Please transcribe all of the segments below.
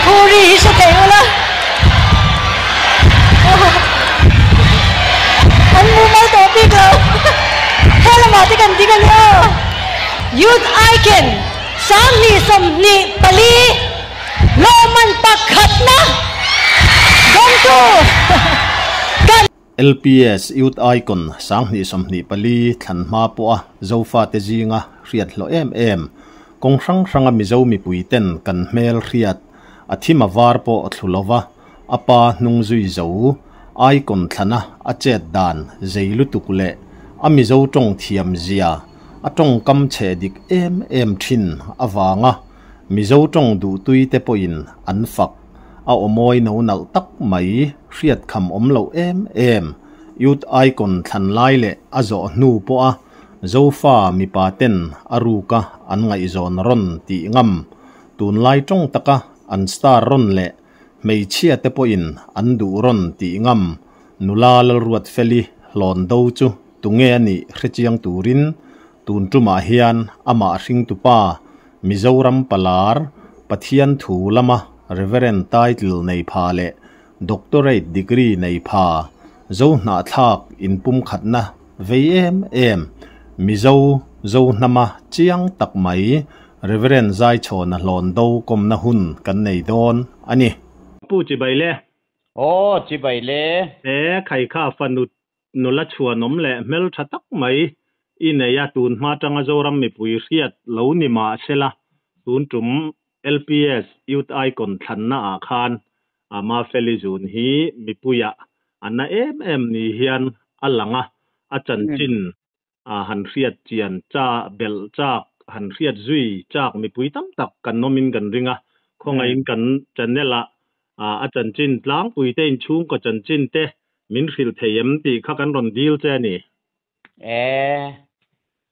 Lungphu ri hi hre thei ula. An mumal tawh bik lo. He lamah te kan ding a nia. Youth Icon 2024 lawmman pakhatna dawngtu kan. LPS Youth Icon 2024 thlan hma pawha Zofate zinga hriat hlawh em em, kawng hrang hranga Mizo mipui ten kan hmel hriat a thim a var pawh thlu lova a pa hnung zui zo Icon thlana a chet dan zei lutuk leh a Mizo tawng thiam zia a tawngkam chhe dik em em thin avanga Mizo tawng duhtui te pawhin an fak. A aw mawi no nalh tak mai hriat kham awm loh em em. Youth Icon thlan lai leh a zawh hnu pawha Zofa mipa ten a ruka an ngaihzawn rawn tih ngam, tunlai tawng taka an star rawn leh hmeichhia te pawhin an duh rawn tih ngam nula Lalruatfeli hlawn do chu tunge a nih hrechiang turin tun tumah hian amah hringtupa Mizoram Palar, Pathian thu lama Reverend title nei pha leh Doctorate degree nei pha, Zohnahthlak inpumkhatna vei em em, Mizo Zohnama chiang tak mai Reverend Zaichhawna hlawn do kawmna hun kan nei dawn a ni. Pu chibai le. Aw chibai le. He khaikha fanu Nula chhuanawm leh hmeltha tak mai i nei a, tun hma atanga Zoram mipui hriat lo ni mah sela, tun tum LPS Youth Icon thlanna ah khan Mafeli zun hi mipuiah a na em em ni hian a lang a, a chanchin han hriat chian cha belh chak, han hriat zui chak mipui tam tak kan awmin kan ring a, khawngaihin kan channel ah a chanchin tlangpui te inchhungkaw chanchin te min hrilh thei em tih kha kan rawn dil che a ni. E,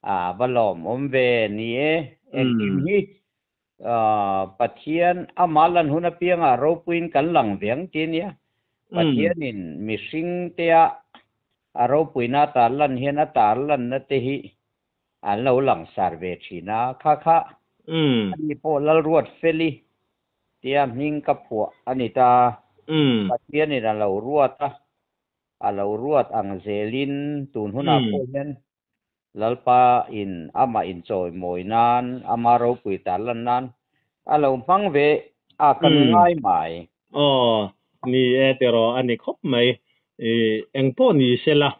a va lawmawm ve ni e, engkim hi Pathian amah lan hun apiangah ropuiin kan lang ve ang ti ania. Pathianin mihring tea a ropuina a tar lan hian a tar lanna te hi an lo langsar ve thin a, kha kha ani pawh Lalruatfeli Tia hming ka phuah a ni ta. Pathianin a lo ruat a, a lo ruat ang zelin tun hunah pawh hian Lalpa in amah inchawimawi nan, ama ropui tar lan nan a lo hmang ve a kan ngai mai. Aw, ni e tiraw a ni khawp mai. I engpawh ni sela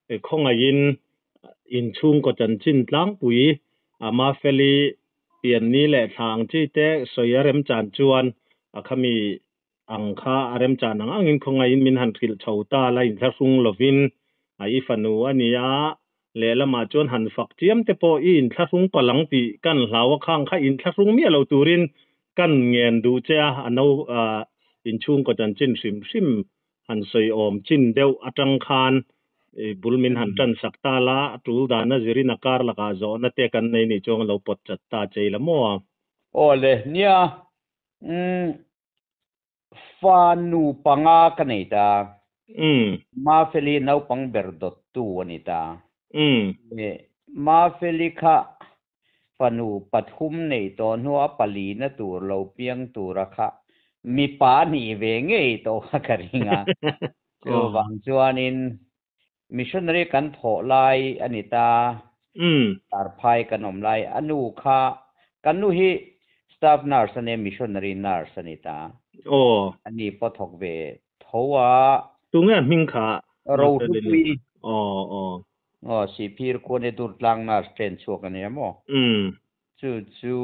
Khawngaihin inchhungkaw chanchin tlangpui a Mafeli pianni leh thla ang chi te sawi a remchan chuan a khami ang kha a remchan ang angin khawngaihin min han hrilh chho ta la inthlahrung lovin a i fanu a ni a, lehlamah chuan han fak chiam te pawh i inthlahrung palh ang tih kan hlau a khang kha inthlahrung miah lo turin kan ngen duh che a, a no inchhungkaw chanchin hrim hrim Han sawi awm chin deuh atang khan bul min han tan sak ta la, a tul dana zirin a kar lakah zawhna te kan nei nih chuan lo pawt chat ta chei la maw a? Aw le, nia, umm, fa nu panga ka nei ta. Mafeli naupang ber dawttu a ni ta. Mafeli kha fanu pathum nei tawh hnua palina tur lo piang tura kha mipa nih ve ngei tawh kha ka ring a. Chuvang chuanin missionary kan thawh lai a ni ta, Tarphai kan awm lai, a nu kha, kan nu hi staff nurse a nia, missionary nurse a ni ta. A ni pawh thawk ve tho a. Tunge a hming kha? Rohlupui. Aw, Sihphir khuan i Durtlang nurse train chhuak a nia maw? Chu chu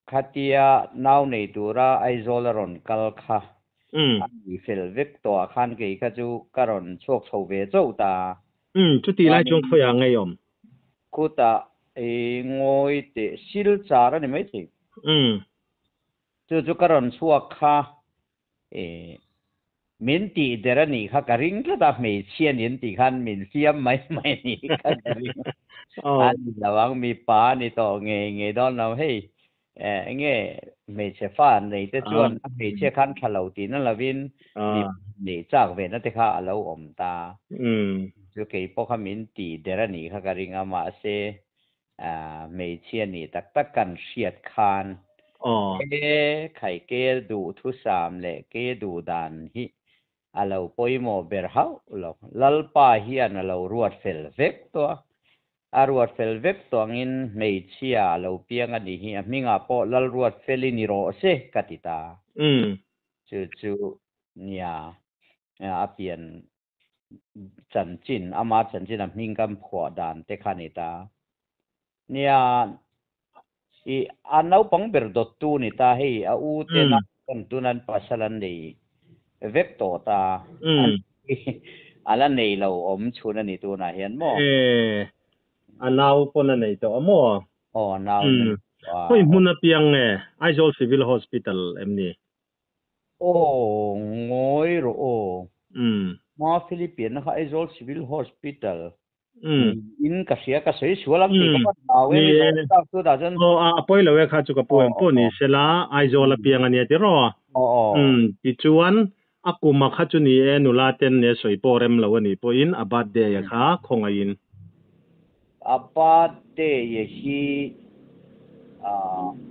khatia nau nei tura Aizawl a rawn kal kha a ni fel vek tawh ah khan kei kha chu ka rawn chhuak chho ve chauh ta. Chuti lai chuan khawiah ngei awm? Khutah i ngawi teh Silchar a ni maithei. Chu chu ka rawn chhuak kha E, min tih der a nih kha ka ring tlat a, hmeichhia nin tih khan min fiam mai mai a nih kha ka ring. A ni lo ang, mipa a ni tawh ngei ngei dawn lo. Hei, enge hmeichhe fa nei te chuan a hmeichhia khan tha lo tih na lovin mipa neih chak ve na te kha a lo awm ta. Chu kei pawh kha min tih der a nih kha ka ring a, mahse hmeichhia nih tak tak kan hriat khan. Aw. E khai ke duhthusam leh ke duh dan hi a lo pawimawh ber hauh lo. Lalpa hian a lo ruat fel vek tawh a, a ruat fel vek tawh angin hmeichhia a lo piang a nih hi, a hmingah pawh Lalruatfeli ni rawh se ka ti ta. Chu chu nia a pian chanchin, ama chanchin a hming kan phuah dan te kha a ni ta. Nia, i a naupang ber dawttu ni ta hei, a u te nau chuan tun an pasal an nei vek tawh ta, a la nei lo awm chhun a ni tunah hian maw? E, a nau pawn a nei tawh a maw? Aw, a nau in a nei tawh a. Khawi hmun apiang nge? Aizawl Civil Hospital em ni? Aw, ngawi rawh aw. Hma Philippine kha Aizawl Civil Hospital niin ka hria, ka sawi sual ang tih ka hman hlau e, mi zawng tak chu dah chuan. Aw, a pawi lo e kha chu ka pu em pawh ni sela, Aizawl apiang a nia ti rawh. Tichuan, a kum a kha chu ni e, nula ten ne sawi pawh rem lo a nih pawhin a birthday a kha khawngaihin. A birthday hi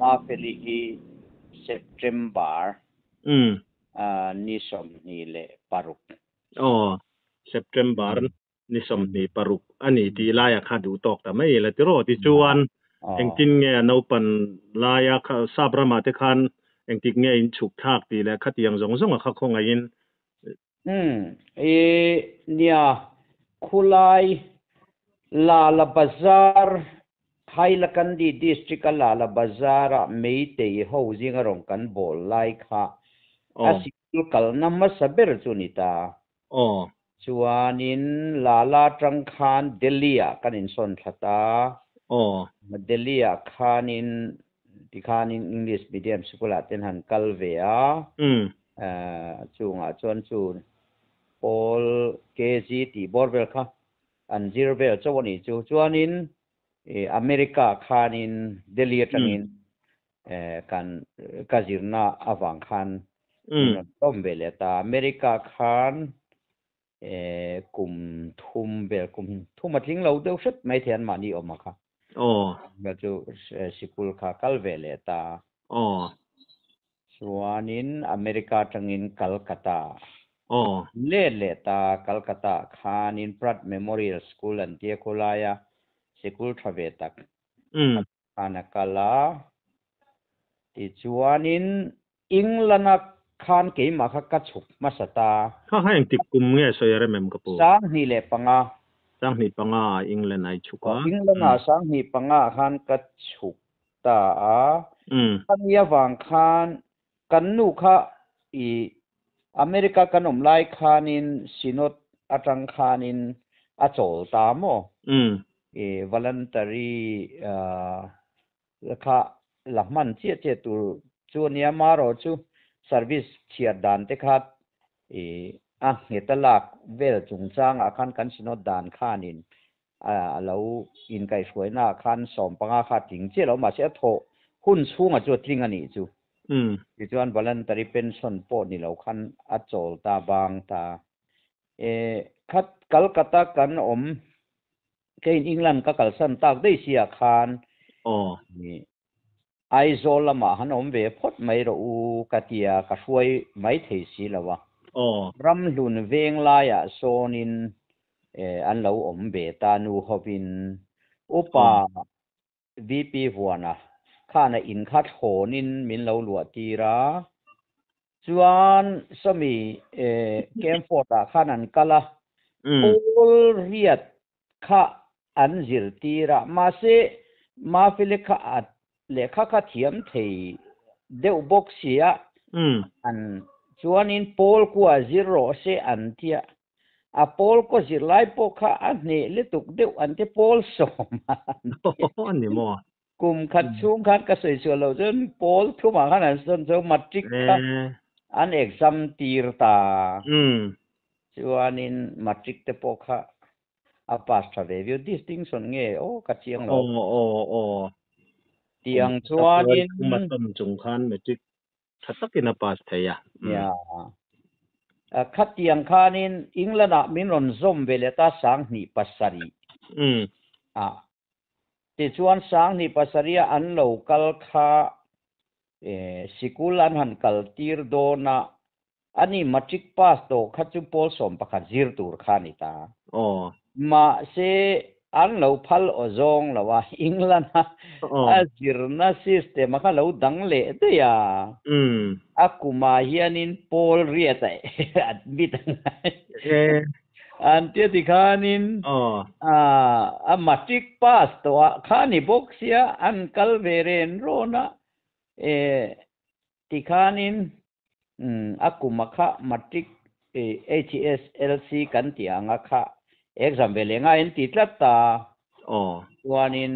Mafeli hi September ni 26. Aw, September ni 26 a ni tih laia kha duh tawk ta mai ila tiraw? Tichuan, engtin nge a naupan laia kha sap ramah te khan engtik nge in chhuk thlak tih leh khatiang zawng zawnga kha khawngaihin Umm, i nia, khulai Lala Bazar, Hailakandi District a Lala Bazar ah Meitei ho zinga rawn kan bawl lai kha a sikul kalna hmasa ber chu ni ta. Chuanin Lala atang khan Delhi ah kan insawn thla ta. Delhi ah khanin tikhanin English medium sikul ah ten han kal ve a. Chungah chuan chu Pawl KG tih bawr vel kha an zir vel chauh a nih chu. Chuanin America khanin Delhi atangin kan ka zirna avang khan min rawn tlawm ve leh ta. America khan kum thum vel, kum thum a tling lo deuh hret mai thei an mahni awm a kha. Chu sikul kha kal ve leh ta. Chuanin America atangin Calcutta let leh ta, Calcutta khanin Pratt Memorial School an tia khulaia sikul tha ve tak khan a kal a. Tichuanin England-a khan keimah kha ka chhuk hmasa ta. Kha kha engtik kum nge sawi a rem em ka pu? 2005. 2005 ah England ai chhuk a. England-ah 2005 ah khan ka chhuk ta a, khami avang khan kan nu kha i America kan awm lai khanin Synod atang khanin a chawl ta maw? I voluntary kha la hman chiah chiah tur chu a nia, marawh chu service chhiar dan te kha i a nghet a lak vel chungchangah khan kan Synod dan khanin a lo inkaihhruaina ah khan 15 kha a tling chiah lo, mahse a thawh hun chhungah chu a tling a nih chu. Tichuan voluntary pension pawh ni lo khan a chawl ta bang ta. E, khat Calcutta kan awm, keiin England ka kalsan tak daih si ah khan Aizawl lamah han awm ve phawt mai rawh u ka tia ka hruai mai thei si lo a. Ramhlun veng laiah sawnin an lo awm ve ta nu hovin Upa VP Vuana khan a in kha thlawnin min lo luah tir a. Chuan sawmi Camfort ah khan an kal a, Paul Riat kha an zirtir a, mahse Mafeli kha a lehkha kha thiam thei deuh bawk si a, an chuanin pawl kua zir rawh se an ti a, a pawl kaw zir lai pawh kha a hneh lutuk deuh an ti pawl sawm a an ti. Kum khat chhung khan ka sawi sual loh chuan pawl thumah khan an sawn chu matric kha an exam tir ta. Chuanin matric te pawh kha a pass tha ve viau. Distinction nge aw ka chiang lo. Tiang chuanin. Kum a sawm chung khan matric tha takin a pass thei a. Nia. Khatiang khanin England-ah min rawn zawm ve leh ta 2007 ah. Tichuan 2007 a an lo kal kha Sikul an han kal tir dawn a, ani matric pass tawh kha chu pawl 11 zir tur kha a ni ta. Mahse, an lo phal aw zawng lo a, England a a zirna system a kha lo dang leh daih a. A kumah hianin pawl riat a admit a ngai. An tia tikhanin a matric pass tawh ah kha ni bawk sia an kal ve ren rawn a, tikhanin a kum a kha matric HSLC kan tih ang a kha exam ve leh ngai an ti tlat ta. Chuanin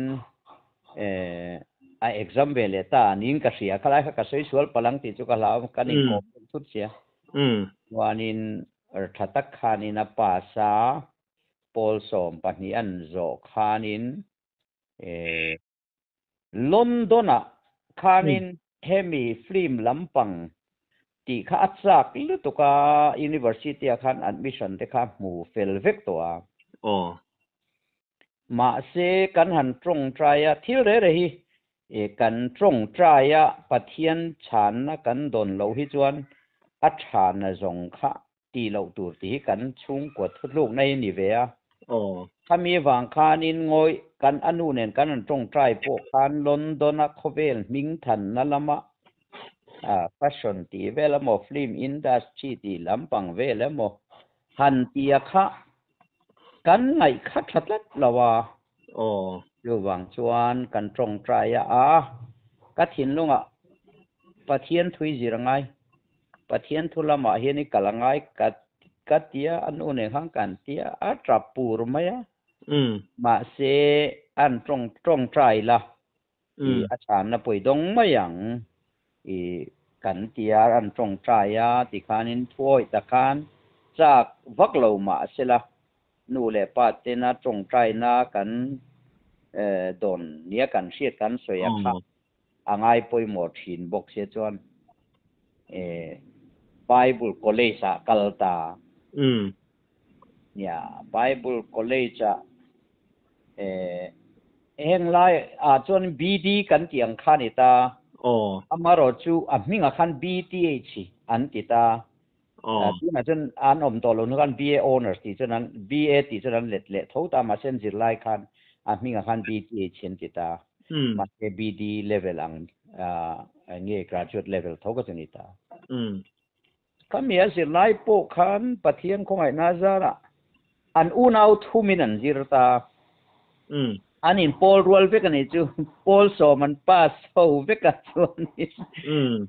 a exam ve leh ta niin ka hria, khalai kha ka sawi sual palh ang tih chu ka hlau, kan inkawm thut sia. Chuanin Tha tak khanin a pass a, pawl 12 an zawh khanin London-ah khanin hemi film lampang tih kha a chak lutuk a, University-ah khan admission te kha hmu fel vek tawh a. Mahse kan han tawngtai a, thil reh reh hi kan tawngtai a, Pathian chhanna kan dawn loh hi chuan a thana zawng kha tih loh tur tih hi kan chhungkua thutlukna hi a ni ve a. Khami vang khanin ngawih kan a nu nen kan han tawngtai pawh khan London-a khawvel hmingthanna lama fashion tih vel emaw film industry tih lampang vel emaw han tia kha Kan ngaih kha tha tlat lo a. Chuvang chuan kan tawngtai a a, ka thinlungah Pathian thu i zir a ngai, Pathian thu lamah hian i kal a ngai ka ka tia, a nu nen khan kan tia, a tap pur mai a. Mahse an tawng tawngtai la i a chhanna pawh i dawng mai ang i kan tia an tawngtai a tikhanin thuawih tak khan chak vak lo mah sela nu leh pa tena tawngtaina kan dawn nia kan hriat kan sawi a kha a ngai pawimawh thin bawk sia chuan Bible College ah kal ta. Nia, Bible College ah heng lai ah chuan BD kan tih ang kha a ni ta. Amaherawh chu a hmingah khan BTH an ti ta. Tunah chuan an awm tawh lo hnu khan BA Honours tih chuan an BA tih chuan an let leh tho ta, mahse an zirlai khan a hmingah khan BTH an ti ta. Mahse BD level ang nge graduate level tho kha chu a ni ta. Khami a zirlai pawh khan Pathian khawngaihna zarah an unau thumin an zir ta. An inpawl rual vek a nih chu. Pawl 10 an pass ho vek a chuanin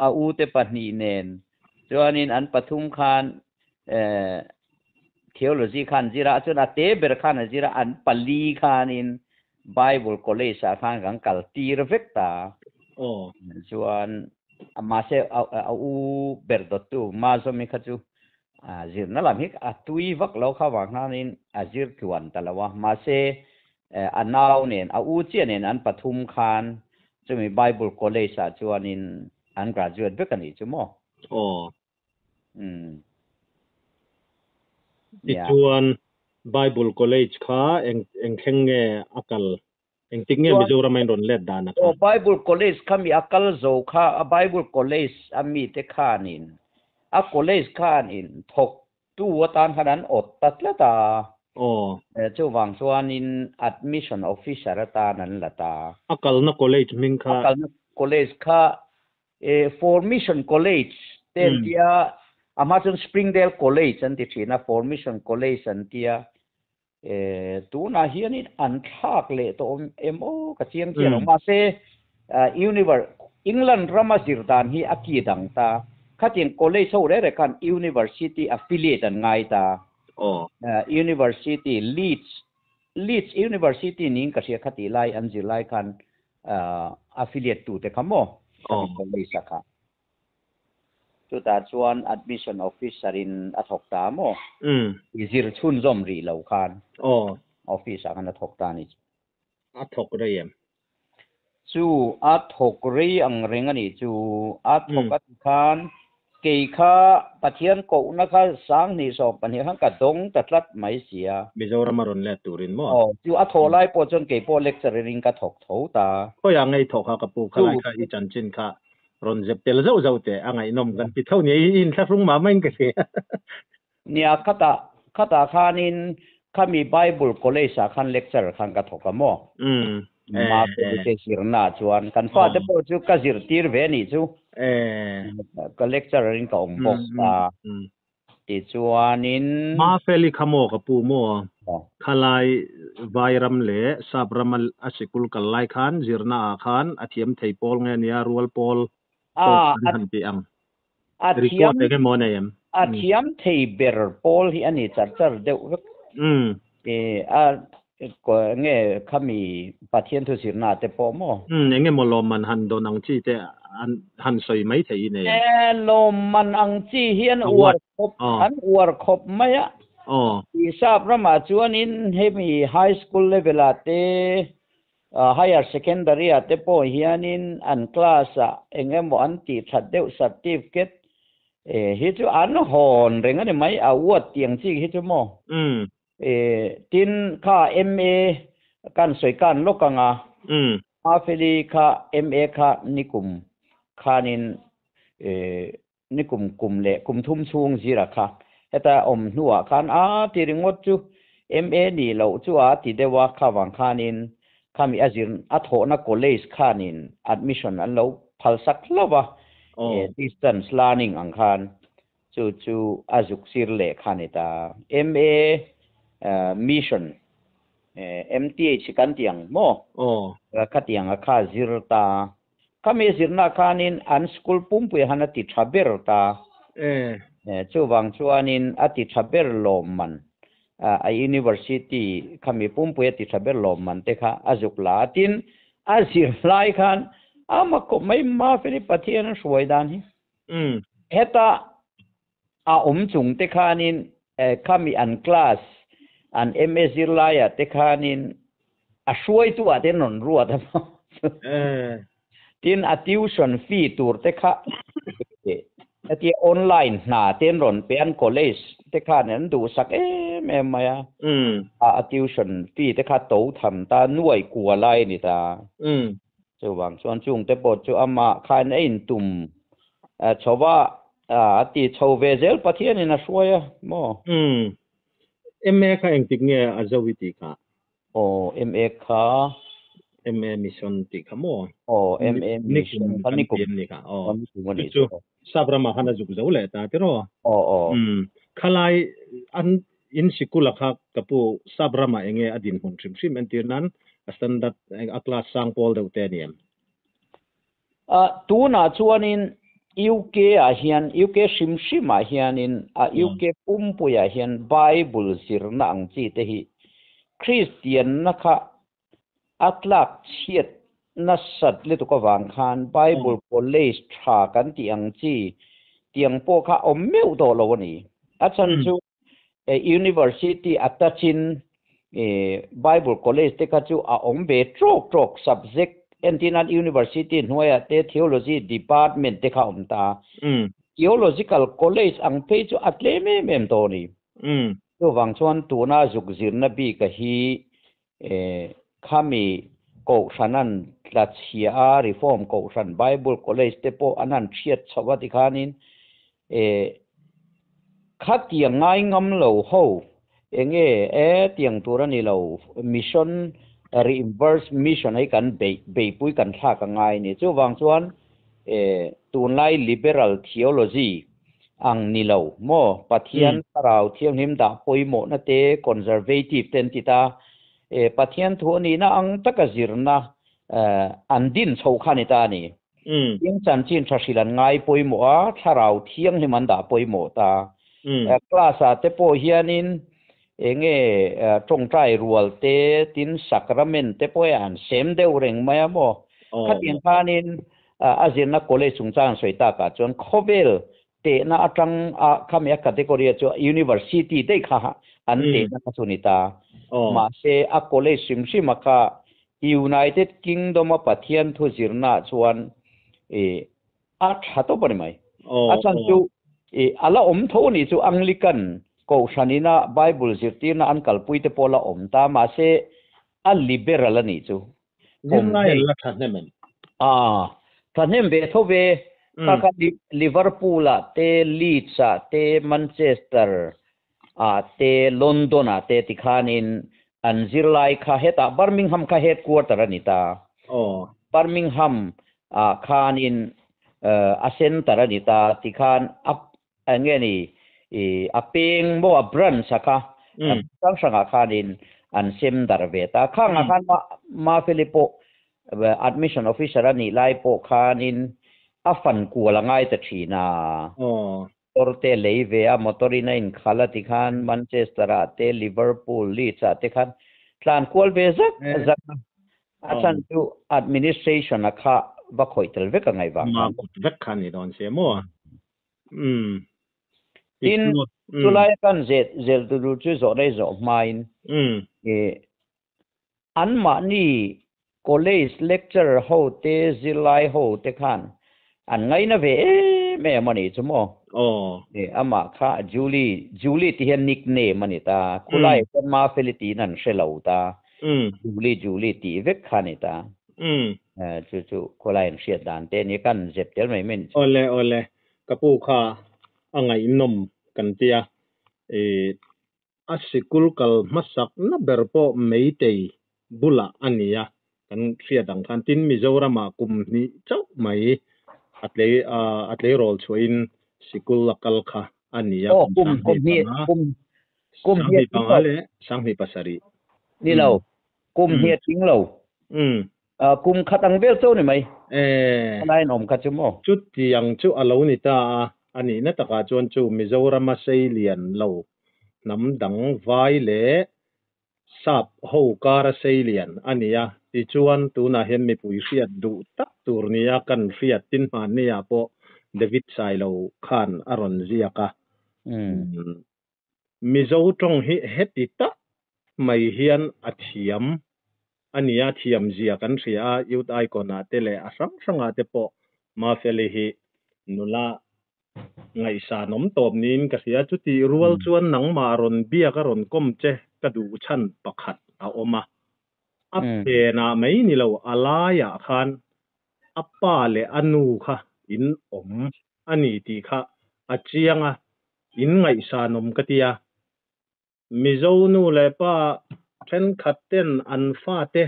a ute pahnih nen chuanin an pathum khan theology khan zir a, chuan a te ber khan a zir a, an pali khanin Bible College ah khan kan kal tir vek ta. Chuan mahse a u ber dawttu Mazawmi kha chu zirna lam hi a tui vak lo kha vang khanin a zir tluan ta lo a. Mahse a nau nen a u chiah nen an pathum khan chumi Bible College ah chuanin an graduate vek a nih chu maw? Tichuan Bible College kha eng eng thleng nge a kal? Engtik nge Mizoram a in rawn let dan a kha? Aw Bible College kha mi a kal zo kha a Bible College a mite khanin a college khanin thawk tu atan khan an awt ta tlat a. Chuvang chuanin admission officer atan an la ta. A kalna college hming kha? A kalna college kha Formation College te an tia, a hma chuan Springdale College an ti thin a, Formation College an tia. Tunah hianin an thlak leh tawh awm em aw ka chiang chiah lo. Mahse, Univer England rama zir dan hi a ki dang ta. Khatiang college ho reh reh khan University affiliate an ngai ta. University Leeds, Leeds University niin ka hria khatih lai an zir lai khan affiliate tute kha maw khami college a kha chutah chuan admission officer in a thawk ta maw i zir chhunzawm rih lo khan office ah khan a thawk ta a ni chu. A thawk rei em? Chu a thawk rei ang reng a nih chu a thawk a ti khan Kei kha Pathian kohna kha 2012 khan ka dawng ta tlat mai si a. Mizoram a rawn let turin maw? Aw, chu a thawh lai pawh chuan kei pawh lecturer in ka thawk tho ta. Khawiah ngei thawk kha ka pu, khalai kha i chanchin kha. Rawn zep tel zauh zauh teh a ngaihnawm kan ti tho nia i inthlahrung mah maiin ka hria. Nia khatah khatah khanin khami Bible College ah khan lecture khan ka thawk a maw? Umm eh Mahse te zirna ah chuan kan fate pawh chu ka zirtir ve a nih chu. Eh. Ka lecturer in ka awm bawk a. Tichuanin. Mafeli kha maw ka pu maw? Khalai Vairam leh Sap rama a sikul kal lai khan zirna ah khan a thiam thei pawl nge nia rual pawl tawk an han tih ang. Record eng emaw a nei em? A thiam thei ber pawl hi a ni char char deuh vek. A nge khami Pathian thu zirna te pawh maw? Umm eng emaw lawmman han dawn ang chi te an han sawi mai thei i nei em? E lawmman ang chi hi an uar khawp an uar khawp mai a. I sap ramah chuanin hemi high school level ah te higher secondary ah te pawh hianin an class ah eng emaw an tih that deuh certificate hi chu an hawn reng a ni mai a uat tih ang chi hi chu maw? Tin, kha MA kan sawi kan lawk ang a, Mafeli kha MA kha nikum khanin nikum kum leh kum thum chhung zira kha heta awm hnuah khan a ti ringawt chu MA nih loh chu a ti deuh a, kha vang khanin khami a zir a thawhna college khanin admission an lo phalsak hlauh a, distance learning ang khan. Chu chu a zuk sir leh kha ni ta. MA Mission MTH kan ti ang maw? Khatiang a kha zir ta. Khami zirna khanin an school pumpui han a ti tha ber ta. Chuvang chuanin a ti tha ber lawmman a university khami pumpui a ti tha ber lawmman te kha a zuk la a. Tin, a zir lai khan a mak khawp mai Mafeli Pathian a hruai dan hi. Heta a awm chung te khanin khami an class an MA zirlaiah te khanin a hruaitu ah te an rawn ruat a maw. Tin a tuition fee tur te kha hetia online hna te an rawn pe an college te khan an duhsak em em mai a. A tuition fee te kha to tham ta nuai kua lai a ni ta. Chuvang chuan chungte pawh chu amah khan a intum chho va, a ti chho ve zel Pathianin a hruai a maw? Umm. MA kha engtik nge a zo i tih kha? Aw, MA kha. MA Mission tih kha maw? Aw, MA Mission kha nikum. Nikum ni kha, aw. Nikum a nih chu. Sap ramah khan a zuk zo leh ta tiraw? Aw, aw. Umm. Khalai an In sikula kha ka pu sap ramah enge a dinhmun hrim hrim entir nan a standard a class sang pawl deuh te a ni em? Tunah chuanin UK ah hian UK hrim hrim ah hianin a UK pumpui ah hian Bible zirna ang chi te hi Kristian na kha a tlak chhiat nasat lutuk avang khan Bible College tha kan tih ang chi tiang pawh kha awm meuh tawh lo a ni. A chhan chu University attachin Bible College te kha chu a awm ve trawk trawk subject entir nan University hnuaiah te Theology Department te kha a awm ta. Theological College ang phei chu a tlem em em tawh a ni. Chuvang chuan tuna zuk zirna bika hi khami kohhran an tla chhia a, Reform kohhran Bible College te pawh an han hriat chhoh a tikhanin khatiang ngai ngam lo ho enge e tiang tur a ni lo, mission reimburse mission hi kan beih beipui kan thlak a ngai a ni. Chuvang chuan tunlai liberal theology ang ni lo maw? Pathian Thlarau Thianghlim dah pawimawhna te conservative te an ti ta. E, Pathian thu a nihna ang taka zirna an din chho kha a ni ta a ni. Tin, chanchin tha hrilh an ngai pawimawh a, Thlarau Thianghlim an dah pawimawh ta. Class ah te pawh hianin enge tawngtai rual te, tin sacrament te pawh an sem deuh reng mai a maw? Khatiang khanin A zirna college chungchang an sawi takah chuan khawvel tehna atang a khami a category a chu university daih kha an tehna kha chu ni ta. Mahse a college hrim hrim a kha United Kingdom a Pathian thu zirna ah chuan i a tha tawp a ni mai. A chhan chu i a la awm tho a nih chu Anglican kohhran ina Bible zirtirna an kalpui te pawh la awm ta mahse a liberal a nih chu. Zirlai an la thahnem em? A, thahnem ve tho ve. Kha kha Liverpool ah te, Leeds ah te, Manchester ah te, London ah te tikhanin an zirlai kha hetah Birmingham kha headquarter a ni ta. Birmingham ah khanin a center a ni ta tikhan a eng nge ni a peng maw a branch a kha hrang hrangah khanin an sem darh ve ta. Khangah khan Mafeli pawh Admission officer a nih lai pawh khanin a fan kual a ngai ta thin a. Motor te lei ve a, motor in a inkhal a ti khan Manchester ah te, Liverpool, Leeds ah te khan tlan kual ve zak zak a. A chhan chu administration a kha va khawih tel vek a ngaih vang khan. Ama kut vek kha ni dawn se maw? Umm. Tin, chulai a kan zel tur chu zawh rei zawh hmain Anmahni college lecturer ho te zirlai ho te khan an ngaina ve em em a nih chu maw? Aw. E, amah kha Julie, Julie tih hian nickname a ni ta. Khulai ah chuan Mafeli tiin an hre lo ta. Julie, Julie tih vek kha a ni ta. E, chu chu khulai an hriat dan te a ni. Kan zep tel mai mai a ni chu. Awle, awle. Ka pu kha a ngaihnawm kan tia. E, A sikul kal hmasak na ber pawh Meitei bulah a ni a, kan hriat ang khan. Tin, Mizoramah kum hnih chauh mai a tlei a tleirawl chhuahin sikul a kal kha a ni a, kum 25 25 leh 27. Ni lo, kum hnih a tling lo. Kum khat ang vel chauh ni mai. Helaiin awm kha chu maw? Chutiang chu a lo ni ta a, a nihna takah chuan chu Mizorama seilian lo hnam dang vai leh sap ho kara seilian a ni a, tichuan tunah hian mipui hriat duh tak tur nia kan hriat tin hmanniah pawh David Sailo khan a rawn ziak a. Mizo tawng hi heti tak mai hian a thiam a nia, thiam zia kan hria a, Youth Icon ah te leh a hrang hrang ah te pawh Mafeli hi nula ngaihsan awm tawp niin ka hria. Chutih rual chuan nangmah rawn biak a rawn kawm che ka duh chhan pakhat a awm a, a phenah mai ni lo a laiah khan a pa leh a nu kha in awm a ni tih kha a chiang a, in ngaihsanawm ka ti a. Mizo nu leh pa thenkhat ten an fate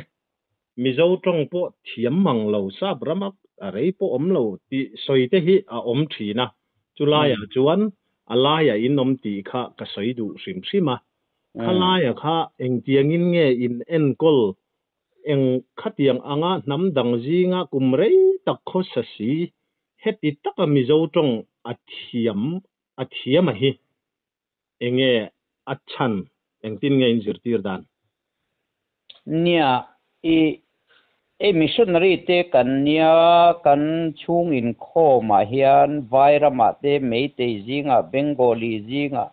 Mizo tawng pawh thiam mang lo, sap rama a rei pawh awm lo tih sawi te hi a awm thin a, chulaiah chuan a laiah in awm tih kha ka sawi duh hrim hrim a. Khalaia kha engtiangin nge in enkawl eng khatiang anga hnam dang zinga kum rei tak khawsa si heti taka Mizo tawng a thiam a thiam a hi enge a chhan engtin nge in zirtir dan? Nia, i ei missionary te kan nia kan chhung inkhawm ah hian Vairamah te Meitei zingah Bengali zingah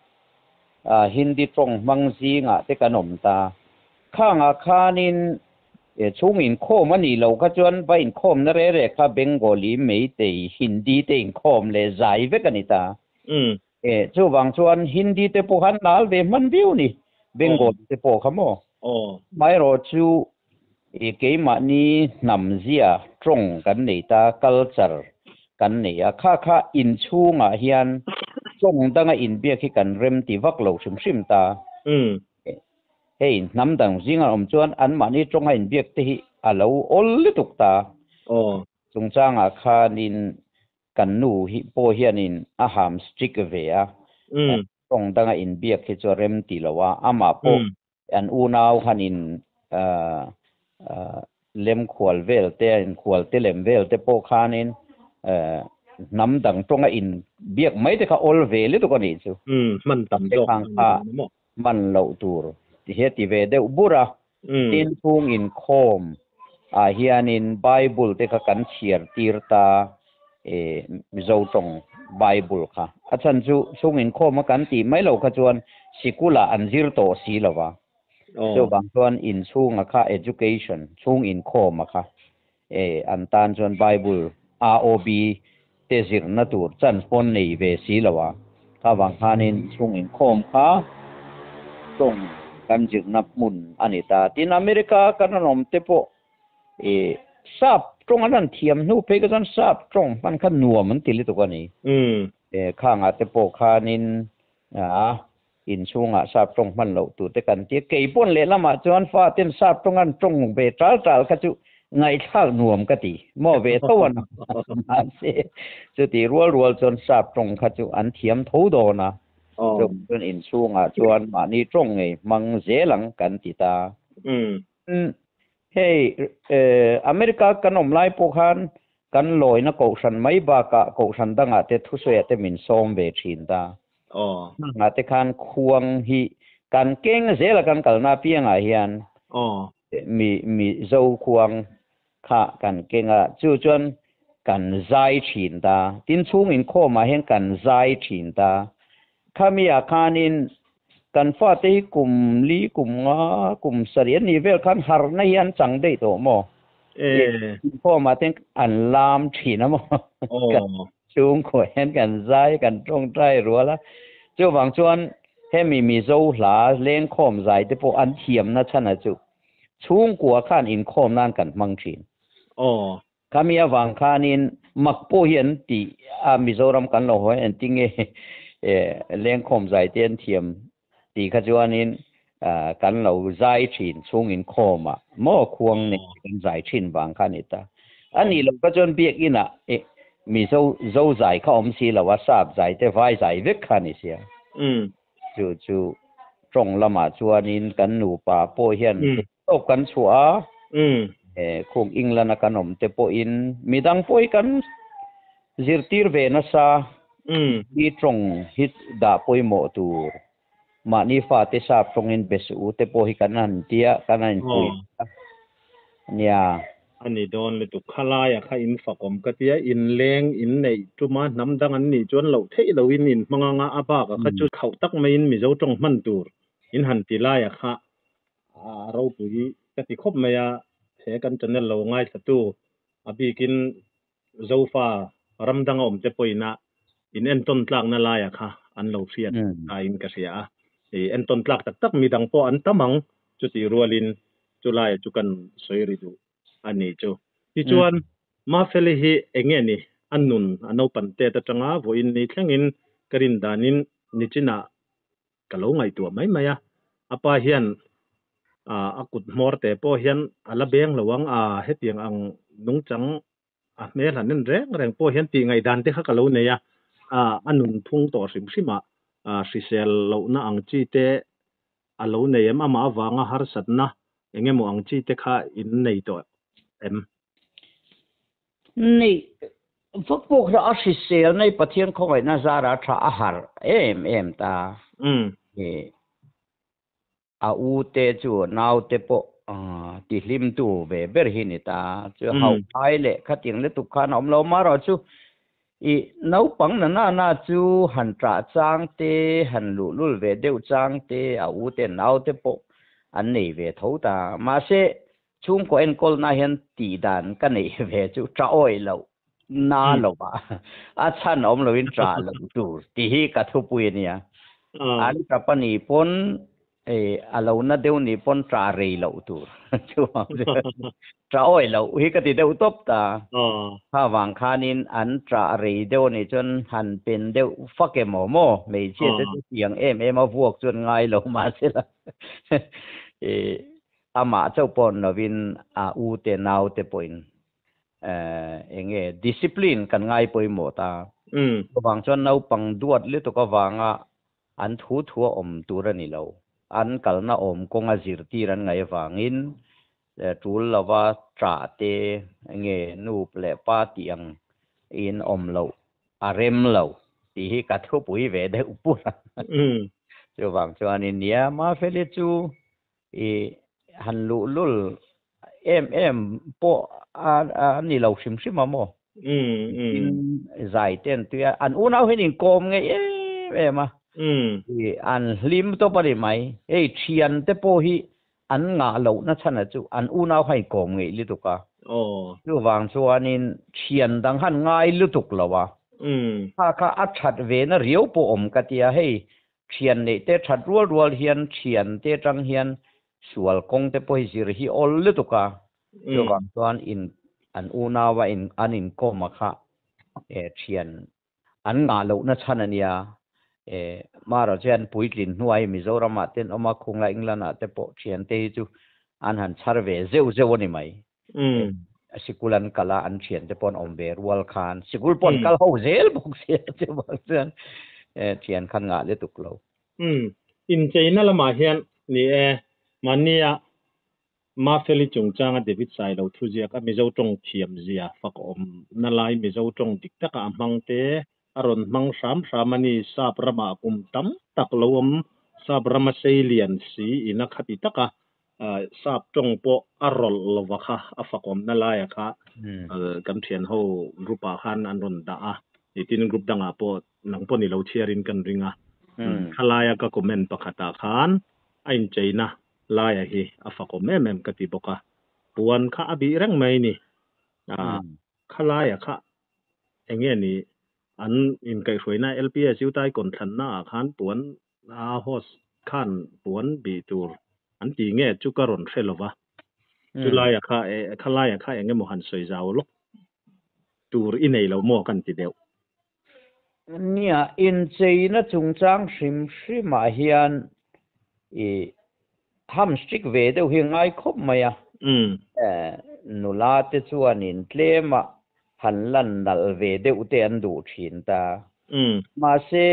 Hindi tawng hmang zingah te kan awm ta. Khangah khanin chhung inkhawm a nih loh kha chuan va inkhawmna re re kha Bengali, Meitei, Hindi te inkhawm leh zai vek a ni ta. Chuvang chuan Hindi te pawh khan nal ve hman viau a ni, Bengali te pawh kha maw? Amaherawh chu keimahni hnam zia tawng kan nei ta, culture kan nei a, kha kha inchhungah hian tawng danga inbiak hi kan rem ti vak lo hrim hrim ta. Hei hnam dang zinga awm chuan anmahni tawnga inbiak te hi a lo awl lutuk ta. Chungchangah khanin kan nu hi pawh hianin a ham strict ve a, tawng danga inbiak hi chu a rem ti lo a, amah pawh an unau khanin lem khual vel te, inkhual te lem vel te pawh khanin hnam dang tawnga inbiak mai te kha awl ve lutuk a nih chu. Hman tam zawk a ni maw? Hman loh tur ti hi a ti ve deuh bur a. Tin chhung inkhawm ah hianin Bible te kha kan chhiar tir ta e Mizo tawng Bible kha. A chhan chu chhung inkhawm a kan tih mai lo kha chuan sikul ah an zir tawh si lo va. Chuvang chuan inchhunga kha education chhung inkhawm a kha e an tan chuan Bible ROB te zirna tur chance pawn nei ve si lo a, kha vang khanin chhung inkhawm kha tawng kan zirna hmun a ni ta. Tin, America kan rawn awm te pawh e sap. tawng an han thiam hnu phei kha chuan sap tawng hman kha nuam an ti lutuk a ni. Khangah te pawh khanin a inchhungah sap tawng hman loh tur te kan ti a. Kei pawn lehlamah chuan faten sap tawng an tawng ve tal tal kha chu ngaihthlak nuam ka ti maw ve tho a mahse chuti rual rual chuan sap tawng kha chu an thiam tho dawn a. Chuan inchhungah chuan mahni tawng ngei hmang zel ang kan ti ta. Hei America kan awm lai pawh khan kan lawina kohhran mai bakah kohhran dangah te thusawiah te min sawm ve thin ta. Hmangah te khan khuang hi kan keng zela kan kalna apiangah hian mi Mizo khuang kha kan keng a, chu chuan kan zai thin ta. Tin chhung inkhawmah hian kan zai thin ta. Khami-ah khanin kan fate hi kum li, kum nga, kum sarih an nih vel khan harhna hi an chang daih tawh maw? Inkhawmah te an lam thin a maw? Kan chhungkaw hian kan zai, kan tawngtai rual a. Chuvang chuan hemi Mizo hla lengkhawm zai te pawh an thiamna chhan a chu chhungkua khan inkhawm nan kan hmang thin. Khami avang khanin mak pawh hi an ti a, Mizoram kan lo haw hian engtinge lengkhawm zai te an thiam tih kha chuanin kan lo zai thin chhung inkhawm ah maw khuang nei kan zai thin vang kha a ni ta. A nih loh kha chuan biakinn ah Mizo zo zai kha awm si lo a, sap zai te vai zai vek kha a ni sia. Chu chu tawng lamah chuanin kan nupa pawh hian tawp kan chhuah a, khung England a kan awm te pawhin midang pawh hi kan zirtir ve nasa hi tawng hi dah pawimawh tur mahni fate sap tawngin be suh u te pawh hi kan han tia kan han inpui a nia. A ni dawn lutuk khalaia kha in fakawm ka tia inleng in neih tuma hnam dang an nih chuan loh theih loin in hmang anga a bakah kha chu khauh tak maiin Mizo tawng hman tur in han ti laia kha A ropui ka ti khawp mai a, he kan channel lo ngaithlatu a bikin Zofa ram danga awm te pawhin a in entawn tlakna laia kha an lo hriat aiin ka hria a, i entawn tlak tak tak midang pawh an tam ang chutih rualin chulaia chu kan sawi ri duh a ni chu. Tichuan Mafeli hi eng nge ni a nun a naupan tet atanga vawiin ni thlengin ka rin danin nichinah Ka lo ngaihtuah mai mai a, a pa hian a kut hmawr te pawh hian a la beng lo ang a, hetiang ang nungchang a hmel han en reng reng pawh hian tih ngaihdan te kha ka lo nei a, a nunphung tawh hrim hrim ah hrisel lohna ang chi te a lo nei em, amah avanga harsatna eng emaw ang chi te kha in nei tawh em? Nei vak pawh kha a hrisel nei Pathian khawngaihna zara tha a harh em em ta. A u te chu nau te pawh ti hlim tu ve ber hi ni ta. Chu hauh ai leh khatiang lutuk khan a awm lo. Amaherawh chu i naupang na na na chu han ṭah chang te, han luhlul ve deuh chang te, a u te nau te pawh an nei ve tho ta. Mahse Chhungkaw enkawlna hian tih dan ka neih ve chu ṭah awih loh na lova a chhan awm loin ṭah loh tur tih hi ka thupui a nia. An ṭap a nih pawn a lo na deuh nih pawn ṭah rei loh tur chuvang chuan ṭah awih loh hi ka ti deuh tawp ta. Kha vang khanin an ṭah rei deuh a nih chuan han pen deuh fak emaw maw hmeichhia te chu tiang em em a vuak chuan ngai lo mahsela Amah chauh pawh lovin a u te nau te pawhin eng nge discipline kan ngai pawimawh ta. Chuvang chuan naupang duat lutuk avanga an thu thu a awm tur a ni lo. An kalna awm kawnga zirtir an ngaih avangin tul lova ṭah te eng nge nu leh pa tih ang in awm loh a rem lo tih hi ka thupui ve deuh pur a. Chuvang chuanin nia Mafeli chu I han luh lul em em pawh a ni lo hrim hrim a maw? Tin zai te an tui a, an unau hian inkawm ngei em em a, i an hlim tawp a ni mai. Hei thian te pawh hi an ngah lohna chhan a chu an unau kha inkawm ngei lutuk a. Chuvang chuanin thian dang han ngai lutuk lo a, kha kha a that ve na riau pawh awm ka tia hei Thian neih te that rual rual hian thian te atang hian sual kawng te pawh hi zir hi awl lutuk a, chuvang chuan in An unaua in an inkawm a kha e thian an ngah lohna chhan a nia. E marawh chuan puitlin hnuai Mizoram ah te an awm a, khunglai England ah te pawh thian te hi chu an han chhar ve zeuh zeuh a ni mai. E sikul an kal a, an thian te pawh an awm ve rual khan sikul pawh an kal ho zel bawk sia chuvang chuan e thian khan ngah lutuk lo. Umm incheina lamah hian ni e mahnia Mafeli chungchanga David Sailo thuziak a Mizo tawng thiam zia fakawm na lai Mizo tawng dik taka a hmang te a rawn hmang hram hram a ni. Sap ramah kum tam tak lo awm, sap rama sei lian si ina khati taka sap tawng pawh a rawlh lova kha a fakawm na laia kha kan thian ho group ah khan an rawn dah a, nitin group dangah pawh nang pawh ni lo chhiarin kan ring a. Khalaia ka comment pakhatah khan a incheina Laia hi a fakawm em em ka ti bawk a, puan kha a bih reng mai ni. A kha laia kha eng nge ni an inkaihhruaina LPS Utai kawnthlanna ah khan puan a host khan puan bih tur an ti nge chu ka rawn hre lova. Chu laia kha kha laia kha eng emaw han sawi zau lawk tur i nei lo maw kan ti deuh. Nia, incheina chungchang hrim hrimah hian i ham strict ve deuh hi ngai khawp mai a. Nula te chuanin tlema han lan nalh ve deuh te an duh thin ta. Mahse,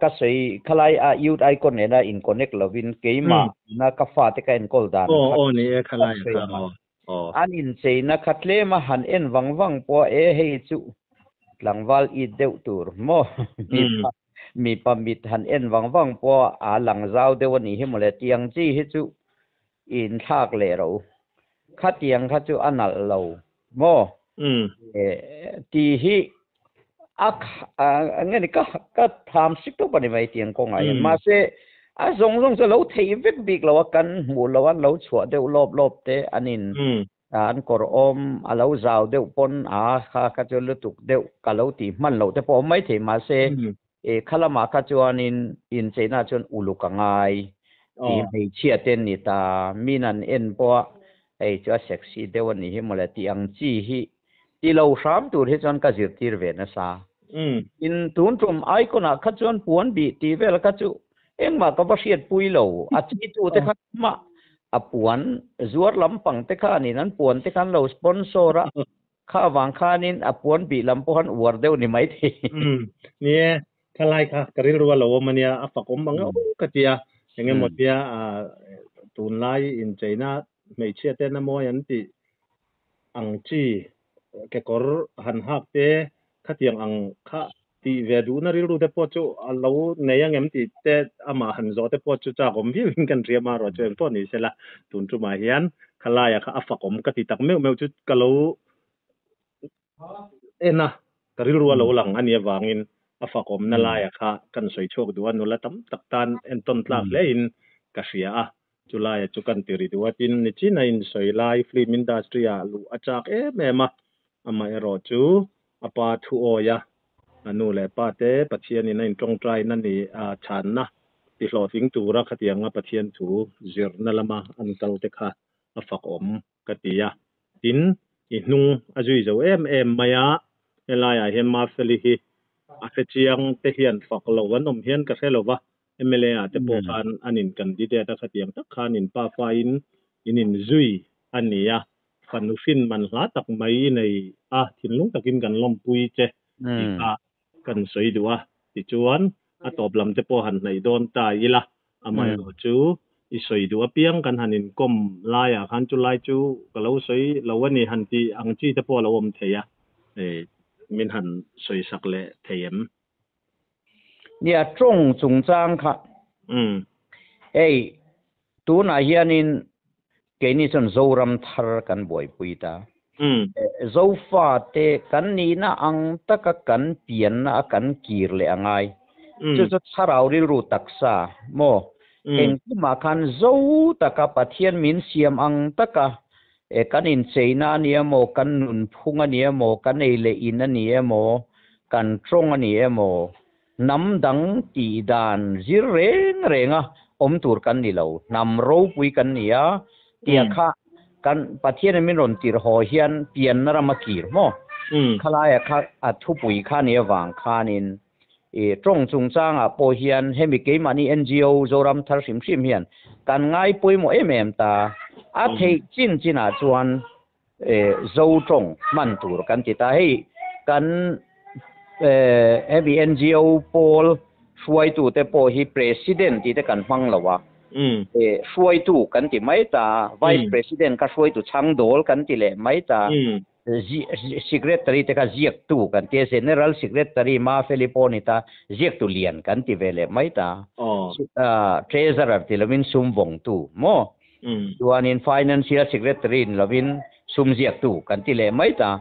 ka sawi khalai a youth icon nena in connect lovin keimah na ka fate ka enkawl dan kha ka sawi ang a. An incheina kha tlema han en vang vang pawh a, e hei chu tlangval it deuh tur maw? Mipa mipa mit han en vang vang pawh a lang zau deuh a nih hi mawle, tiang chi hi chu i inthlak leh ro. Khatiang kha chu a nalh lo maw? Ti hi a nge ni ka ka tham sik tawp a ni mai tiang kawngah hian mahse a zawng zawng chu a lo theih vek bik lo a kan hmuh loh a lo chhuah deuh lawp lawp te an in an kawr awm a lo zau deuh pawn a kha kha chu lutuk deuh ka lo tih hman loh te pawh awm mai thei mahse e kha lamah kha chuanin incheina chuan uluk a ngai tih hmeichhia te an ni ta min an en pawh a hei chu a sexy deuh a nih hi mawle tih ang chi hi Ti lo hram tur hi chuan ka zirtir ve nasa. In tun tum icon ah kha chuan puan bih tih vel kha chu engmah ka va hriatpui lo. A chitu te kha mah a puan zuar lampang te khanin an puan te khan lo sponsor a, kha avang khanin a puan bih lam pawh han uar deuh ni maithei. Ni e, khalai kha ka rilru a lo awm ania, a fak awm ang em ka ti a, engemaw tia tunlai incheina hmeichhia ten a mawi an tih ang chi kekawr han hak te khatiang ang kha tih ve duhna rilru te pawh chu a lo nei angem tih te amah han zawh te pawh chu chak awm viau in kan hria marawh chu engpawh ni sela tun tumah hian khalaia kha a fak awm ka ti tak meuh meuh chu ka lo en a ka rilru a lo lang a nih avangin a fak awmna laia kha kan sawi chhuak duh a nula tam tak tan entawn tlak hle in ka hria a. Chulaia chu kan ti ri duh a, tin nichin a insawi lai film industry ah luh a chak em em a, amaherawh chu a pa thu awi a, a nu leh pa te Pathian in a intawngtaina ni a chhanna ti hlawhtling tura khatianga Pathian thu zirna lama an kal te kha a fakawm ka ti a, tin i hnung a zui zo em em mai a, helaiah hian Mafeli hi a hrechiang te hian fak lo an awm hian ka hre lo va, mla ah te pawh khan an in candidate a khatiang tak khan in pafa in in in zui a ni a, fanu hrin man hla tak mai i nei a, thinlung takin kan lawmpui che tih kha kan sawi duh a, tichuan a tawp lam te pawh han hnaih dawn ta ila, amaherawh chu i sawi duh apiang kan han inkawm laiah khan chu lai chu ka lo sawi lo a ni han tih ang chi te pawh a lo awm thei a, min han sawi sak leh thei em? Nia, tawng chungchang kha. Hei, tunah hianin keini chuan Zoram thar kan buaipui ta. Zofate kan nihna ang taka kan pianna a kan kir leh a ngai. Chu chu thlarau rilru taksa maw? Engkimah khan zo taka Pathian min siam ang taka kan incheina a ni emaw, kan nunphung a ni emaw, kan ei leh in a ni emaw, kan tawng a ni emaw, hnam dang tih dan zir reng renga awm tur kan ni lo, hnam ropui kan ni a, tia kha Kan Pathianin min rawn tirh haw hian pianna rama kir maw? Khalaia kha a thupui kha ni avang khanin i tawng chungchangah pawh hian hemi keimahni NGO Zoram thar hrim hrim hian kan ngai pawimawh em em ta. A theih chin chinah chuan Zo tawng hman tur kan ti ta. Hei kan hemi NGO pawl hruaitute pawh hi President tih te kan hmang lo a, hruaitu kan ti mai ta, Vice President kha hruaitu chhangdawl kan ti leh mai ta, Secretary te kha ziaktu kan ti a, General Secretary Mafeli pawh ni ta, ziaktu lian kan ti ve leh mai ta, Treasurer ti lovin sum vawngtu maw? Chuanin Financial Secretary ni lovin sum ziaktu kan ti leh mai ta.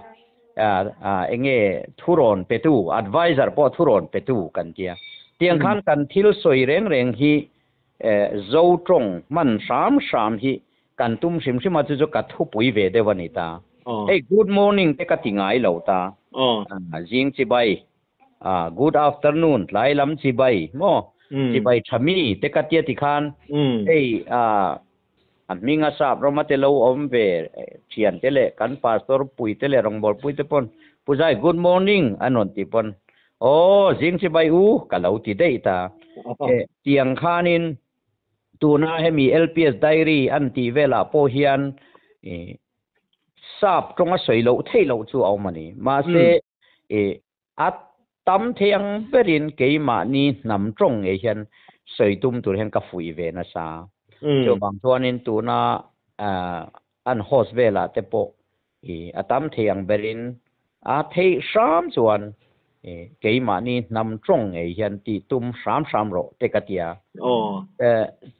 Eng nge thurawn petu, adviser pawh thurawn petu kan tia. Tiang khan kan thil sawi reng reng hi Zo tawng hman hram hram hi kan tum hrim hrim a, chu chu ka thupui ve deuh a ni ta. Hei good morning te ka ti ngai lo ta. Zing chibai, good afternoon tlai lam chibai maw, chibai tha mi te ka tia tikhan hei A hminga sap rama te lo awm ve thian te leh kan pastor pui te leh rawngbawlpui te pawn Pu Zai good morning an rawn ti pawn aw zing chibai u ka lo ti daih ta. Tiang khanin tuna hemi LPS diary an tih velah pawh hian sap tawnga sawi loh theih loh chu a awm a ni. Mahse a tam thei ang berin keimahni hnam tawng ngei hian sawi tum tur hian ka fuih ve nasa. Chuvang chuanin tuna an host velah te pawh a tam thei ang berin a theih hram chuan keimahni hnam tawng ngei hian tih tum hram hram rawh te ka tia. Aw.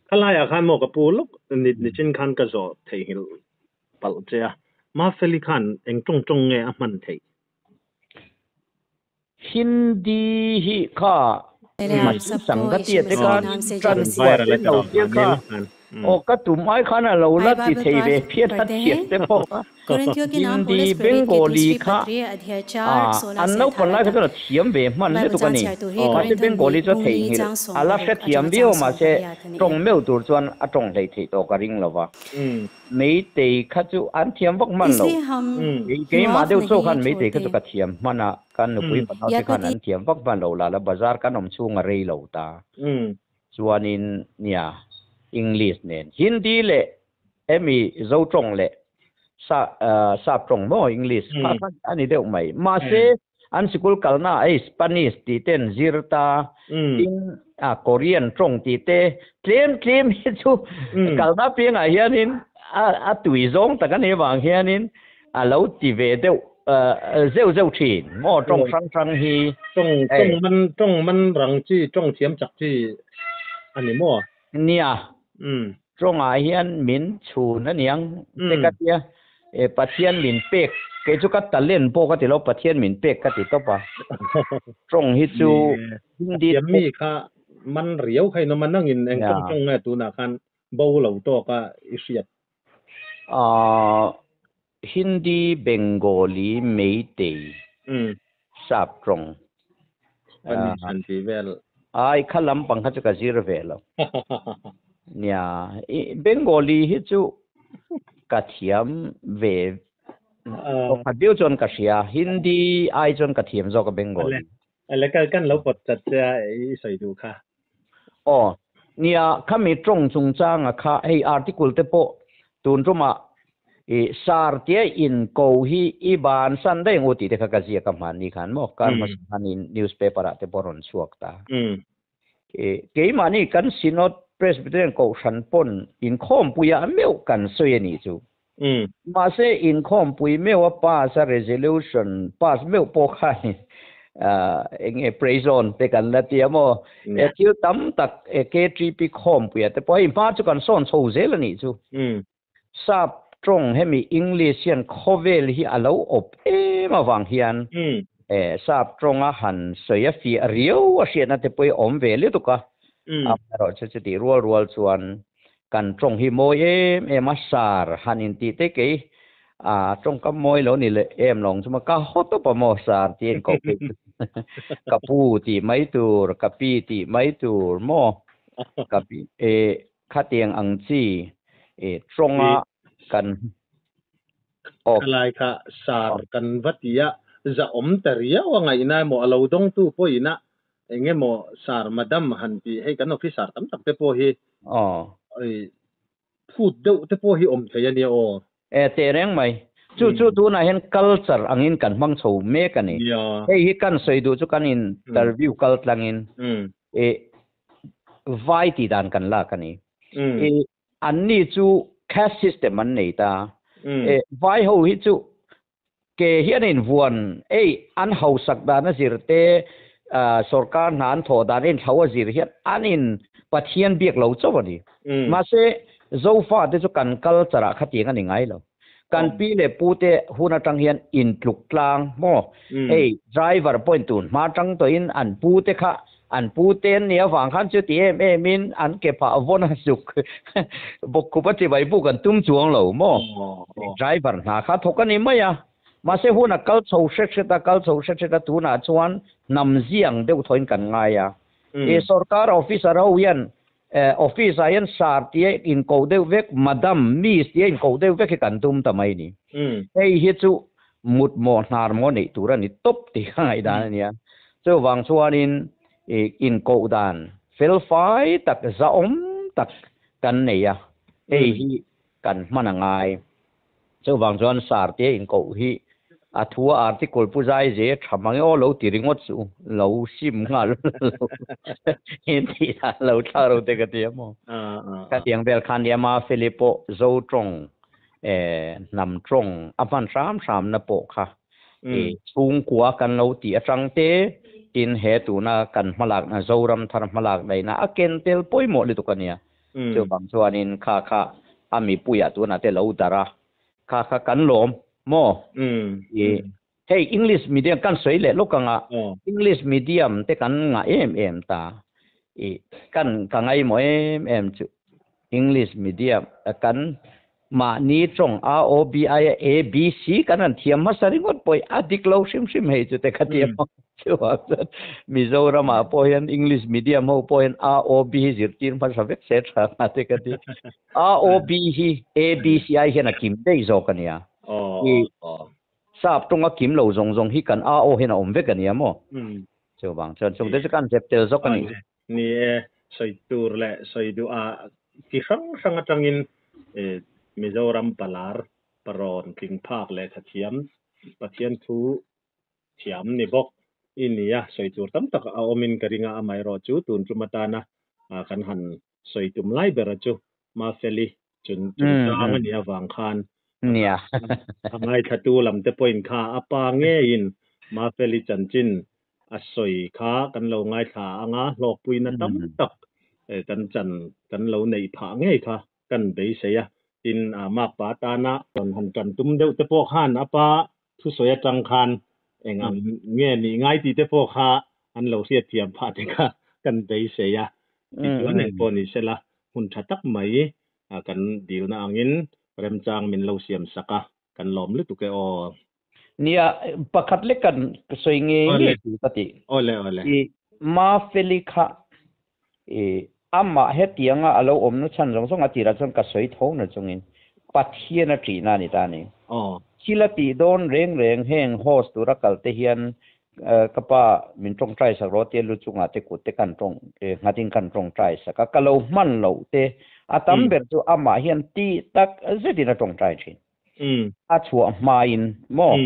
Khalaiah khan maw ka pu lawk nichin khan ka zawh theihnghilh palh che a. Mafeli khan eng tawng tawng nge a hman theih? Hindi hi kha machine sangati te khan tan kuah lo tia kha aw ka tum ai khan a lo la ti thei ve phian a thiam te pawh kha Hindi Bengali kha an naupang lai kha chuan a thiam ve hman lutuk a ni mahse Bengali chu a theihnghilh a la hrethiam viau mahse tawng meuh tur chuan a tawng hleih theih tawh ka ring lova. Meitei kha chu an thiam vak hman lo. Keimah deuh chaw khan meitei kha chu ka thiam hman a, kan nupui fanau te khan an thiam vak hman lo la la bazar kan awm chhung a rei lo ta. Chuanin nia English nen Hindi leh hemi Zo tawng leh Sap tawng maw English kha kha a ni deuh mai. Mahse An sikul kalna ah Spanish tih te an zir ta, tin Korean tawng tih te tlem tlem hi chu kalna piangah hianin a tui zawng tak a nih avang hianin a lo ti ve deuh zeuh zeuh thin maw tawng hrang hrang hi. Tawng tawng man tawng man rang chi tawng thiam chak chi a ni maw? Nia. Tawngah hian min chhun a niang te ka tia, Pathian min pek, kei chu ka talent pawh ka ti lo, Pathian min pek ka ti tawp a. Tawng hi chu Hindi Pathian mi kha man riau kha in awm a, nangin eng tawng tawng nge tunah khan bo lo tawk a i hriat? Hindi, Bengali, Meitei, Sap tawng. Spanish an tih vel. Ai kha lampang kha chu ka zir ve lo. Nia, Bengali hi chu ka thiam ve pakhat viau chuan ka hria. Hindi ai chuan ka thiam zawk a Bengali. Ale kal kan lo pawt chat che a i sawi duh kha. Aw, nia khami tawng chungchanga kha hei article te pawh tun tumah i sar tia in ko hi i ban san daih ang u tih te kha ka ziak a hmanni khan maw kar hmasa khan in newspaper ah te pawh rawn chhuak ta. Keimahni kan Synod Presbyterian Kohhran pawn inkhawmpui ah meuh kan sawi a nih chu. Mahse inkhawmpui meuh a pass a resolution pass meuh pawh khan eng nge praise on te kan la ti a maw? E thil tam tak KTP khawmpuia te pawh hei hma chu kan sawn chho zel a nih chu. Sap tawng hemi English hian khawvel hi a lo awp em avang hian sap tawnga han sawi a fiah riau a hriatna te pawh hi a awm ve lutuk a. Amaherawhchu chutih rual rual chuan Kan tawng hi mawi em em a, sar han intih te kei a tawngkam mawi lo ni leh em lawng chu maw ka haw tawp a maw sar tih a inkoh phei chu ka pu tih mai tur, ka pi tih mai tur maw ka pi e khatiang ang chi e tawnga kan. Khalai kha sar kan va ti a, zahawm ta riau a ngaihna emaw a lo dawngtu pawhin a eng emaw sar madam han tih hei kan officer tam tak te pawh hi phut deuh te pawh hi awm thei a nia aw. E teh reng mai. Chu chu tunah hian culture angin kan hmang chho mek a ni. Hei hi kan sawi duh chu kan interview kal tlangin e vai tih dan kan lak a ni. E Anni chu caste system an nei ta. E vai ho hi chu ke hian in vuan ei an hausak dan a zir te sorkar hna an thawh dan in thlo a zir hian an in Pathian biak lo chauh a ni. Mahse Zofa te chu kan culture ah khatiang a ni ngai lo. Kan pi leh pu te hun atang hian in tluk tlang maw? Hei driver pawhin tun hma tang tawhin an pu te kha an pu te an nih avang khan chuti em em in an ke phah vawn a zuk bawkkhup a chibai buk an tum chuang lo maw? Driver hna kha thawk a ni mai a, mahse hun a kal chho hret hret a, kal chho hret hret a tunah chuan hnam ziang deuh thawhin kan ngai a. Sorkar officer ho hian Office ah hian sir tia inkoh deuh vek, madam, miss tia inkoh deuh vek hi kan tum ta mai ni. Hei hi chu mut maw hnar maw neih tur a ni tawp tih ka ngaihdan a nia. Chuvang chuanin inkoh dan fel fai tak, zahawm tak kan nei a, hei hi kan hman a ngai. Chuvang chuan sir tia inkoh hi a thu a article pu zai ze tha mang e aw lo ti ringawt suh u, lo sim nghal lo in tih dan lo thlak ro te ka ti a maw. Khatiang vel khan nia Mafeli pawh Zo tawng hnam tawng a hman hram hram na pawh kha chhungkua kan lo tih atang te tin he tuna kan hmalakna Zoram thar hmalak daihna a ken tel pawimawh lutuk a nia. Chuvang chuanin kha kha a mipuiah tunah te lo darh a, kha kha kan lawm maw? I hei English medium kan sawi leh lawk anga English medium te kan ngah em em ta. I kan ka ngaimawh em em chu English medium kan mahni tawng A O B I a A B C kan han thiam hmasa ringawt pawh hi a dik lo hrim hrim hei chu te kha ti a. Chuvang chuan Mizoramah pawh hian English medium ho pawh hian A O B hi zirtir hmasa vek se tha nga te ka ti. A O B hi A B C ai hian a kim daih zawk a nia. I sap tawnga kim lo zawng zawng hi kan A O hian a awm vek a nia maw? Chuvang chuan chungte chu kan zep tel zawk a ni. Ni e, sawi tur leh sawi duh a chi hrang hrang atangin Mizoram palar parawn tling phak leh thathiam Pathian thu thiam ni bawk i ni a, sawi tur tam tak a awmin ka ring a, amaherawhchu tun tum atana kan han sawi tum lai bera chu Mafeli chun chungchang a nih avang khan a ngaithlatu lam te pawhin kha a pa ngeiin Mafeli chanchin a sawi kha kan lo ngaithla anga hlawkpuina tam tak kan chan kan lo neih phah ngei kha kan beisei a, tin makpa atana rawn han tan tum deuh te pawh khan a pa thusawi atang khan eng ang nge nih ngai tih te pawh kha an lo hriatthiam phah te kha kan beisei a, tichuan eng pawh ni sela hun tha tak mai kan dilna angin remchang min lo siam sak a, kan lawm lutuk e aw. Nia, pakhat lek kan sawi ngei ngei tur ka ti. Awle awle. I Mafeli kha I amah hetianga a lo awmna chhan zawng zawng a tirah chuan ka sawi tho na chungin Pathian a ṭihna a ni ta a ni. Thil a tih dawn reng reng heng host tura kal te hian ka pa min ṭawngṭai sak rawh tia lu chungah te kut te kan ṭawng nghatin kan ṭawngṭai sak a, ka lo hman loh te a tam ber chu amah hian tih tak zetin a ṭawngṭai ṭhin. A chhuah hmain maw?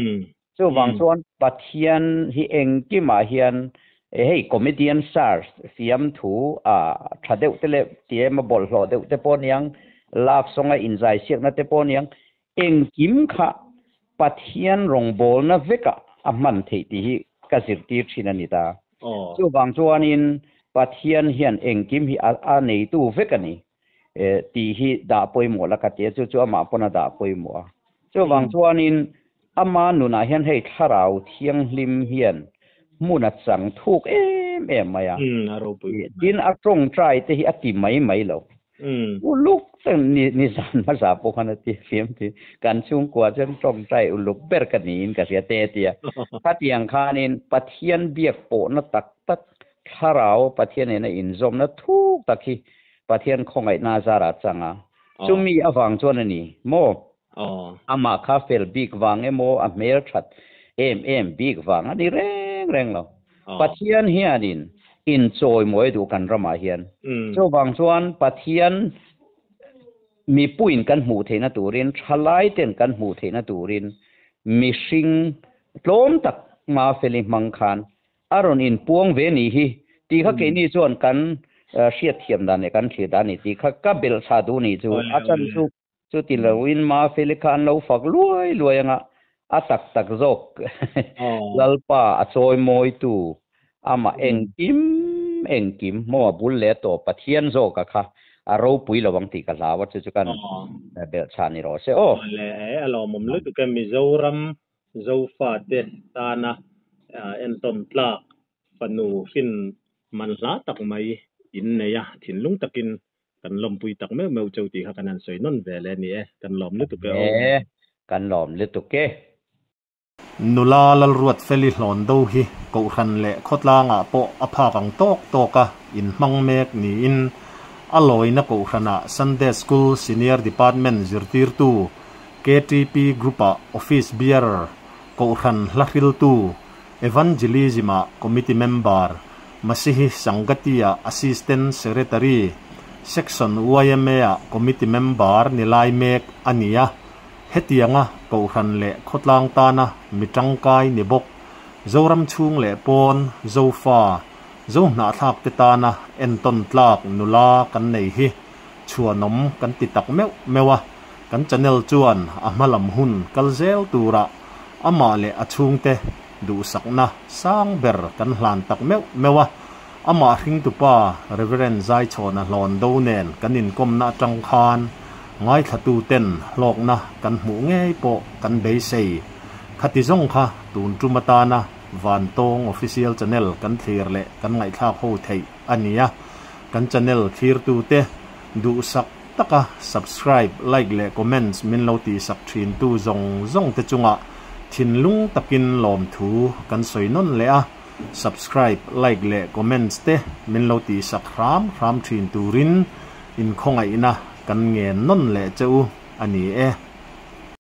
Chuvang chuan Pathian hi engkimah hian hei comedian search fiamthu a tha deuh te leh ti ema bawlhhlawh deuh te pawh aniang, love song a inzai siakna te pawh aniang, engkim kha Pathian rawngbawlna vekah a hman theih tih hi ka zirtir thin a ni ta. Chuvang chuanin Pathian hian engkim hi a neitu vek a ni. Tih hi dah pawimawh la ka ti a, chu chu amah pawn a dah pawimawh a. Chuvang chuanin ama nunah hian hei thlarau thianghlim hian hmun a chang thuk em em mai a. Tin a tawngtai te hi a ti mai mai lo. Uluk tak nizan hmasa pawh khan a ti fiam ti. Kan chhungkua chuan tawngtai uluk ber ka niin ka hria te a ti a. Khatiang khanin Pathian biak pawhna tak tak Thlarau Pathian nena inzawmna thuk tak hi Pathian khawngaihna a zarah chang a, chumi avang chuan a ni maw? Amah kha fel bik vang emaw a hmel that em em bik vang a ni reng reng lo. Pathian hianin inchawimawi duh kan ramah hian. Chuvang chuan Pathian mipuiin kan hmuh theihna turin, thalaiten kan hmuh theihna turin mihring tlawm tak Mafeli hmang khan a rawn inpuang ve ni hi tih kha keini chuan kan hriatthiam dan leh kan thlir dan a ni tih kha ka belhchhah duh ni chu. A chan chu chuti loin Mafeli kha an lo fak luai luai anga a tak tak zawk Lalpa a chawimawitu amah engkim engkim hmaw a bul leh tawh Pathian zawka kha a ropui lo ang tih ka hlau a chu chu kan belhchhah ni rawh se aw. Awle a lawmawm lutuk e Mizoram Zofate tana entawn tlak fanu hrin man hla tak mai in nei a, thinlung takin kan lawmpui tak meuh meuh cheu tih kha kan han sawi nawn ve leh a ni e, kan lawm lutuk e aw. E, kan lawm lutuk e. Nula Lalruatfeli hlawn do hi Kohhran leh khawtlangah pawh a phak ang tawk tawk a inhmang mek niin a lawina Kohhranah Sunday School Senior Department zirtirtu KTP Group-ah Office Bearer, Kohhran Hlahriltu, Evangelism-ah Committee Member, Masihi Sangati-ah Assistant Secretary, Section YMA-ah Committee Member ni lai mek a ni a. Hetianga Kohhran leh khawtlang tana mi tangkai ni bawk, Zoram chhung leh pawn, Zofa, Zohnahthlak te tana entawn tlak nula kan nei hi chhuanawm kan ti tak meuh meuh a. Kan channel chuan a hma lam hun kal zel turah amah leh a chhungte duhsakna sang ber kan hlan tak meuh meuh a, amah hringtupa Rev. Zaichhawna hlawn do nen kan inkawmna atang khan ngaithlatuten hlawkna kan hmuh ngei pawh kan beisei. Khati zawng kha tun tum atana Vantawng Official Channel kan thlir leh kan ngaihthlak ho theih a ni a, kan channel thlirtute duhsak taka subscribe, like leh comments min lo tihsak thin tu zawng zawng te chungah thinlung takin lawmthu kan sawi nawn leh a, subscribe, like leh comments te min lo tihsak hram hram thin turin inkhawngaihna kan ngen nawn leh che u a ni e.